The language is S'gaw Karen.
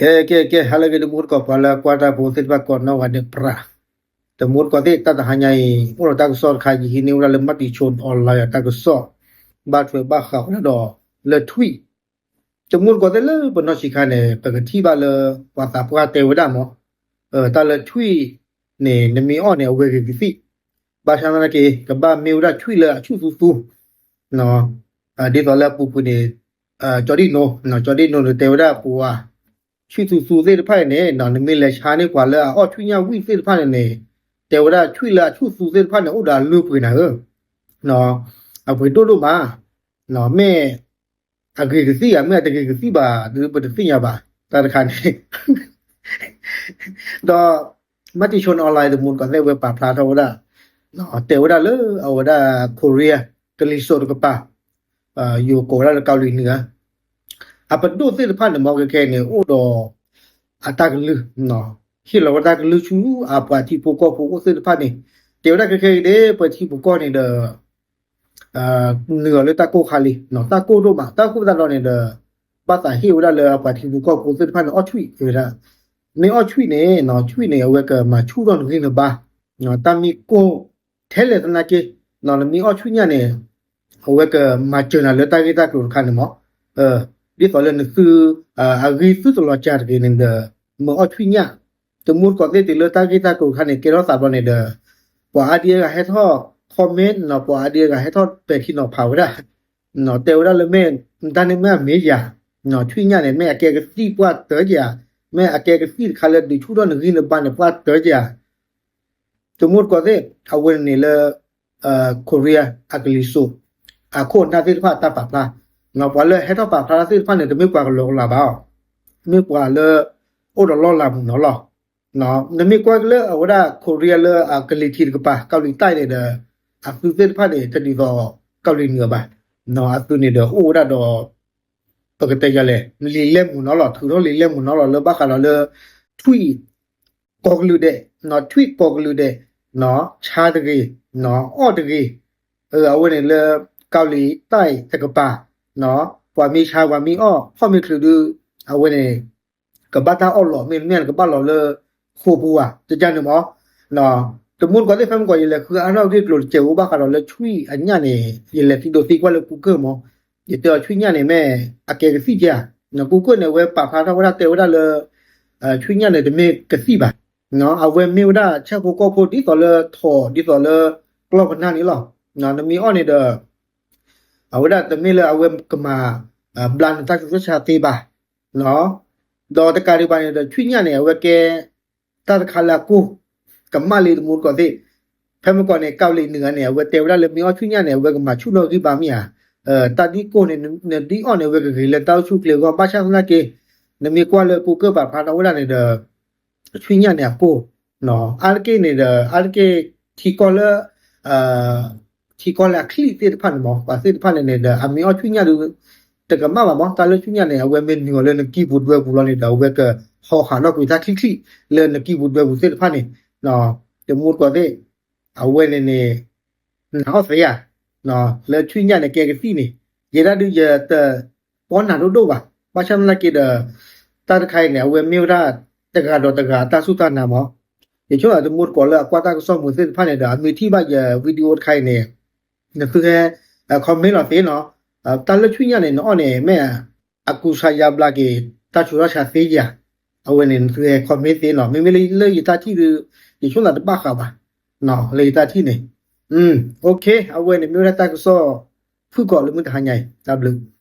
ကဲ ကဲ ကဲ ဟါလၢအဂ့ၤ တမူတကိး ပှၤလၢအကွၢ်တၢ်ဖိသ့ၣ်တဖၣ်ကိးနီၢ်ဂၤဒဲး ပြး တမူတကိးသ့ၣ် တၢ်တဟါညါအံၤ အိၣ်ဒီးတၢ်ကစီၣ်တခါ ယဟံးန့ၢ်ဝဲဒၣ်လၢ မၤတံၤဆိ online အတၢ်ကစီၣ် ဘၣ်ထွဲဘၣ်ဃးဝဲဒၣ်ဒီး လၢထွံၣ် တမူတကိးသ့ၣ် လၢပနီၢ်ဆံးခါန့ၣ် ပကထံၣ်ဘၣ်လၢ ပှၤသးပှၢ်တဲဝဲဒၣ်မး တၢ်လၢထွံၣ်န့ၣ် နမ့ၢ်အီၣ်န့ၣ် အဝဲဂ့ၤကသံၣ်, ဘၣ်ဆၣ်သနာ်က့ ကဘၣ်မ့ၢ်ဝဲဒၣ်ထွံၣ်လၢအဆူၣ်သူသူ ဒ်သိးလၢအပူၤကွံာ်န့ၣ် ကၠီဒံၣ်နိ ကၠီဒံၣ်နိန့ၣ် တဲဝဲဒၣ်ပှၤ ဆူၣ်သူသူသ့ၣ်တဖၣ်အံၤန့ၣ် နမ့ၢ်လဲၤဆါန့ၢ်ပှၤလၢအအီၣ်ထွံၣ်ညၣ်ဝံၣ်သ့ၣ်တဖၣ်န့ၣ်န့ၣ် တဲဝဲဒၣ်ထွံၣ်လၢအဆူၣ်သူသ့ၣ်တဖၣ်န့ၣ် အိၣ်ဒီးအလုၢ်အပှ့ၤနၤဧၢ, အပှ့ၤဒိၣ်ဒိၣ်မး, မ့ၢ်အဂ့ၤကသံၣ်ဧါ မ့ၢ်အတဂ့ၤကသံၣ်ဘၣ် ဒုးပတသ့ၣ်ညါဘၣ် တၢ်တခါန့ၣ် ဒီး မၤတံၤဆိ online တမူတကိးသ့ၣ် အဝဲပာ်ဖျါထီၣ်ဝဲဒၣ် တဲဝဲဒၣ်လၢအဝဲဒၣ် Korea ကလံၤစိးတကပၤ ယိၤကိးဝဲဒၣ်လၢ ကီၤလံၤနုၤဧါ အပဒိၣ်သ့ၣ်တဖၣ်န့ၣ် မ်ကခဲအံၤန့ၣ် အိၣ်ဒီး အတၢ်ကလုၢ်, ဟ့ၣ်လီၤဝဲတၢ်ကလုၢ်ဆူအပှၤထံဖိကီၢ်ဖိအိၣ်သ့ၣ်တဖၣ်န့ၣ်, တဲဝဲဒၣ်ခဲခဲအံၤန့ၣ် ပှၤထံဖိကီၢ်န့ၣ်ဒီး နုာ်လီၤလၢတၢ်ကိၢ်ခါလံ, တၢ်ကိၢ်ဒိၣ်မး တၢ်ကိၢ်သးဒီးန့ၣ်ဒီး ဘၣ်သးဟ့ၣ်ဝဲဒၣ်လၢအပှၤထံဖိကီၢ်ဖိသ့ၣ်တဖၣ်န့ၣ် အီၣ်ထွံၣ်ဝဲဒၣ်, မ့ၢ်အီၣ်ထွံၣ်န့ၣ် ထွံၣ်န့ၣ် အဝဲကမၤဆူၣ်ထီၣ်နဂံၢ်နဘါ, တၢ်မ့ၢ်ကိၢ်ထဲလဲၣ်သနာ်က့ နမ့ၢ်အီၣ်ထွံၣ်ညၣ်န့ၣ် အဝဲကမၤစၢၤနၤလၢတၢ်ဂ့ၢ်တၢ်ကျိၤတခါန့ၣ်မး, ဒ်သိးလၢနသု အဂံၢ်သုတလီၤစှၤတဂ့ၤန့ၣ်ဒီး မ့ၢ်အီၣ်ထွံၣ်ညၣ်, တမူတကိးသ့ၣ်တုၤလၢတၢ်ဂ့ၢ်တၢ်ကျိၤတခါန့ၣ် ကဲထီၣ်သးဘျီန့ၣ်ဒီး ပှၤအါဒံအါဂၤဟဲထီၣ် comment နီၤ ပှၤအါဒံအါဂၤဟဲထီၣ်ပဲာ်ထံနီၤဖးဝဲဒၣ်, တဲဝဲဒၣ်လၢမ့ၢ် တၢ်န့ၣ်မ့ၢ်အမ့ၢ်ယၤ, ထွံၣ်ညၣ်န့ၣ် မ့ၢ်အကဲကသံၣ်ပှၢ်တၢၢ်ကယၤ, မ့ၢ်အကဲကသံၣ်တခါလၢဒုးဆူၣ်ထီၣ်နဂံၢ်နဘါန့ၣ် ပှၢ်တၢၢ်ကယၤ တမူတကိးသ့ၣ် အဝဲန့ၣ်လၢ Korea အကလံၤစိး အခိၣ်အနၢ်သ့ၣ်တဖၣ်တၢ်ပာ်ဖျါ, ပှၤလၢဟဲထီၣ်ပာ်ဖျါတၢ်သ့ၣ်တဖၣ်န့ၣ် တမ့ၢ်ပှၤကလီကလီဘၣ်အီၤ, မ့ၢ်ပှၤလၢ အိၣ်ဒီးလီၢ်လၤမုၢ်နီၤလီၤ. နမ့ၢ်ကွၢ်လၢအဝဲဒၣ် Korea လၢအကလံၤထံးတကပၤ ကီၤလံၤတၢ်န့ၣ်ဒီး အသုးသ့ၣ်တဖၣ်န့ၣ် တဒ်သိး ကီၤလံၤနုာ်ဘၣ်, အသုးန့ၣ်ဒီးအိၣ်ဝဲဒၣ်ဒီး ပကတဲယၤလဲၣ် လံာ်လဲၢ်မုၢ်နီၤလီၤ ထုးထီၣ်လံာ်လဲၢ်မုၢ်နီၤလီၤ လၢဘၣ်ဃးဒီးလၢ ထွံၣ် ကိးကလုာ်ဒဲး, ထွံၣ်ကိးကလုာ်ဒဲး, ဆါတဂ့ၤ, အီၣ်တဂ့ၤ, အဝဲန့ၣ်လၢ ကီၤလံၤတၢ်တကပၤ, ပှၤမ့ၢ်ဆါပှၤမ့ၢ်အီၣ် ခီၣ်မ့ၢ်ချုးဒုး အဝဲန့ၣ် ကဘၣ်တၢ်အီၣ်လီၤ မ့တမ့ၢ်ကဘၣ်လီၤလၢ ဃိာ်ပူၤဧါ တကန့ၣ်မး တမူတကိးသ့ၣ် ဖဲမုၢ်ကီး ယလဲၤဃုအါထီၣ်အဂ့ၢ်ကျိၤတစဲးဖိဘၣ်ဃးဒီးလၢထွံၣ်အညၣ်န့ၣ် ယလဲၤသံဒိးသံကွၢ်လၢကူကၢၢ်မး, ယတဲအီၤထွံၣ်ညၣ်န့ၣ်မ့ၢ်အကဲကသံၣ်ကဧါ, ကူကၢၢ်န့ၣ် အဝဲပာ်ဖျါထီၣ်ဝဲဒၣ်တဲဝဲဒၣ်လၢ ထွံၣ်ညၣ်န့ၣ် တမ့ၢ်ကသံၣ်ဘၣ်, အဝဲမ့ၢ်ဝဲဒၣ်ဆၣ်ဖိကီၢ်ဖိဒ်သိးလၢထိးဒ်သိးလၢ ကျီၢ်ပနၢ်န့ၣ်လီၤ, နမ့ၢ်အီၣ်န့ၣ်ဒီး အဝဲဒၣ်တမ့ၢ်လၢအဝဲကမၤ ဘျါနတၢ်ဆူးတၢ်ဆါသ့ဘၣ် ဒီးတကးဒံးဘၣ်န့ၣ်ဒီး ထွံၣ်ညၣ်န့ၣ် အဝဲကဲ တၢ်တခါလၢအကိၢ် ကမၣ်လံတမူတကိးသ့ၣ်, ဖဲမုၢ်ကီးန့ၣ် ကီၤလံၤနုာ်န့ၣ် အဝဲတဲဝဲဒၣ်လၢမ့ၢ်အီၣ်ထွံၣ်ညၣ်န့ၣ် အဝဲကမၤဆူၣ်ထီၣ်ဂံၢ်ဘါမ့ၢ်ဧါ, တၢ်ဒ်ကိၢ်န့ၣ် နဒ်အီၣ်န့ၣ် အဝဲကဂ့ၤလၢတၢ်အိၣ်ဆူၣ်အိၣ်ချ့အဂီၢ် ဘၣ်ဆၣ်သနာ်က့ နမ့ၢ်ကွၢ်လၢကူကၢၢ်ပာ်ဖျါထီၣ်ဝဲဒၣ်န့ၣ်ဒီး ထွံၣ်ညၣ်န့ၣ်အကိၢ် အါတက့ၢ်န့ၣ်ဒီး အါတက့ၢ် ထံကီၢ်လၢ ထံကီၢ်လၢအချံၣ်သ့ၣ်တဖၣ်န့ၣ်မး ပှၤသ့ၣ်တဖၣ်န့ၣ်န့ၣ်ဒီး အမ့ၢ်အီၣ်ထွံၣ်ညၣ်ဒီး တကမၣ်ဘၣ်မး တၢ်လၢထွံၣ်ညၣ်န့ၣ် အဝဲမ့ၢ်နုာ်အီၤလၢနကံၢ်ပူၤဒွဲပူၤလီၤန့ၣ်ဒီး အဝဲကဟီၣ်ဃာ်ထီၣ်ကွံာ်တၢ်ချံၣ်ချံၣ်လၢနကံၢ်ပူၤဒွဲပူၤသ့ၣ်တဖၣ်န့ၣ် တမူတကိးသ့ၣ် အဝဲန့ၣ်န့ၣ် နအီၣ်သ့ဧါ လၢထွံၣ်ညၣ်န့ၣ်ကဲကသံၣ်န့ၣ် ယဲဒၣ်ဒုးယတ ပီနၤဒိၣ်ဒိၣ်ဘၣ် ဘၣ်ဆၣ်သနာ်က့ဒီး တၢ်တခါအံၤန့ၣ် အဝဲမ့ၢ်ဝဲဒၣ် တဂၤဒီးတဂၤအတၢ်စူၢ်တၢ်နာ်မး ယဆိကမိၣ်တမူတကိးလၢအကွၢ်တၢ်ကစီၣ်မုာ်သ့ၣ်တဖၣ်န့ၣ်ဒီး အမ့ၢ်ထံၣ်ဘၣ်ယ video တခါအံၤန့ၣ် နသုဟဲ comment လီၤသ့နီၤ တၢ်လၢထွံၣ်ညၣ်န့ၣ် နအီၣ်န့ၣ် မ့ၢ်အကူစါယါဘျါက့ၤ တၢ်ဆူးတၢ်ဆါသ့ဧါ အဝဲန့ၣ် နသုဟဲ comment သ့နီၤ မ့မ့ၢ်လၢယတၢ်ထံၣ်ဒီး ယဆိကမိၣ်တဘၣ်ဃးဘၣ် လၢယတၢ်ထံၣ်န့ၣ် အဝဲန့ၣ် မ့ၢ်ဝဲဒၣ်တၢ်ကစီၣ် ဖုၣ်ကိာ်လၢမုၢ်တဟါညါအံၤ တၢ်ဘျုး